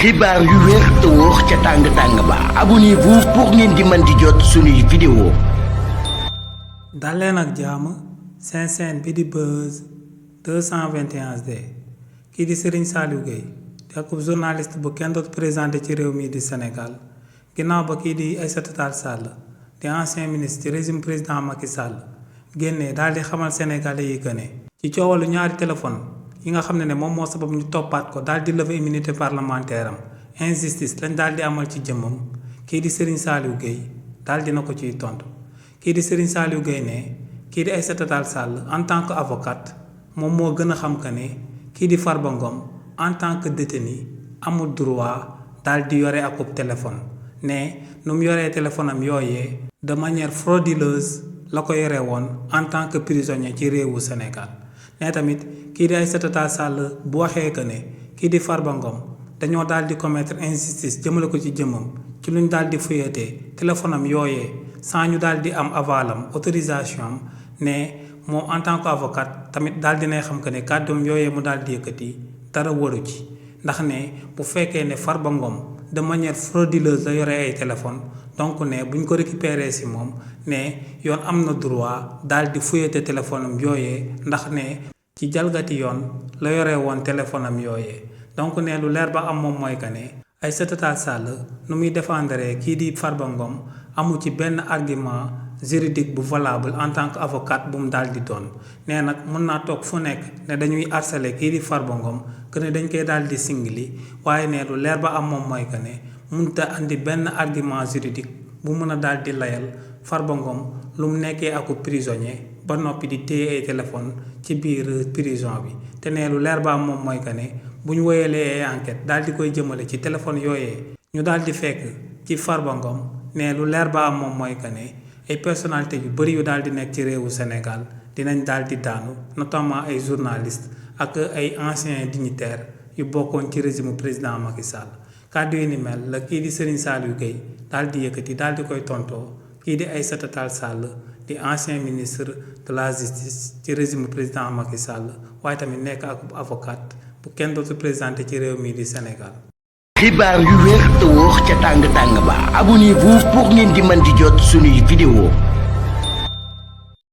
xibaar yu wér te wóor ca tàng-tàng ba abonnez-vous pour ngeen di mën di jot suñuy vidéo. daleen ak jàmm seen chaîne bi di Buzz 221D kii di Serigne Saliou Gueye di ak journaliste bu kenn dootu présenté ci réew mi di Sénégal ginnaaw ba kii di Aïssata Tall Sall di ancien ministre ci régime président Macky Sall génnee daal di xamal sénégalais yi que ne ci coowalu ñaari téléphone yi nga xam ne moom moo sabab ñu toppaat ko daal di lever immunité parlementaire am injustice lañ daal di amal ci jëmmam kii di Serigne Saliou Gueye daal dina ko ciy tontu kii di Serigne Saliou Gueye ne kii di Aïssata Tall Sall en tant que avocate moom moo gën a xam que ne kii di Farba Ngom en tant que détenu amul droit daal di yore akub téléphone ne nu mu yoree téléphone am yooyee de manière frauduleuse la ko yore woon en tant que prisonnier ci réewu Sénégal ne tamit kii di Aïssata Tall Sall bu waxee que ne kii di Farba Ngom dañoo daal di commettre injustice jëmale ko ci jëmmam ci luñ daal di fuyatee téléphone am yooyee sans ñu daal di am avalam autorisation am ne moom en tant que avocat tamit daal dinay xam que ne kàddoom yooyee mu daal di yëkkati dara waru ci ndax ne bu fekkee ne Farba Ngom de manière frauduleuse la yore ay téléphone donc ne buñ ko récupérer si moom ne yoon am na droit daal di fuyate téléphone am yooyee ndax ne ci jalgati yoon la yore woon téléphone am yooyee donc ne lu leer ba am moom mooy que ne Aïssata Tall Sall nu muy défendre kii di Farba Ngom amu ci benn argument juridique bu valable en tant que avocat bu mu daal di doon nee nag mën naa toog fu nekk ne dañuy harceler kii di Farba Ngom que ne dañ koy daal di singli waaye ne lu leer ba am moom mooy que ne mënut a andi benn argument juridique bu mën a daal di layal Farba Ngom lu mu nekkee aku prisonnier ba noppi di téye ay téléphone ci biir prison bi te ne lu leer ba am moom mooy que ne bu ñu woyalee ay enquête daal di koy jëmale ci téléphone yooyee ñu daal di fekk ci Farba Ngom ne lu leer ba am moom mooy que ne ay personnalité yu bëri yu daal di nekk ci réewu Sénégal dinañ daal di daanu notamment ay journalistes ak ay anciens dignitaires yu bokkoon ci régime président Macky Sall kàddu yi ni mel la kii di Serigne Saliou Gueye daal di yëkkati daal di koy tontoo kii di Aïssata Tall Sall di ancien ministre de la justice ci régime président Macky Sall waaye tamit nekk ak avocat bu kenn dootu présenté ci réew mi di Sénégal. xibaar yu wér te wóor ca tàng-tàng ba abonnez-vous pour ngeen di mën di jot suñuy vidéo.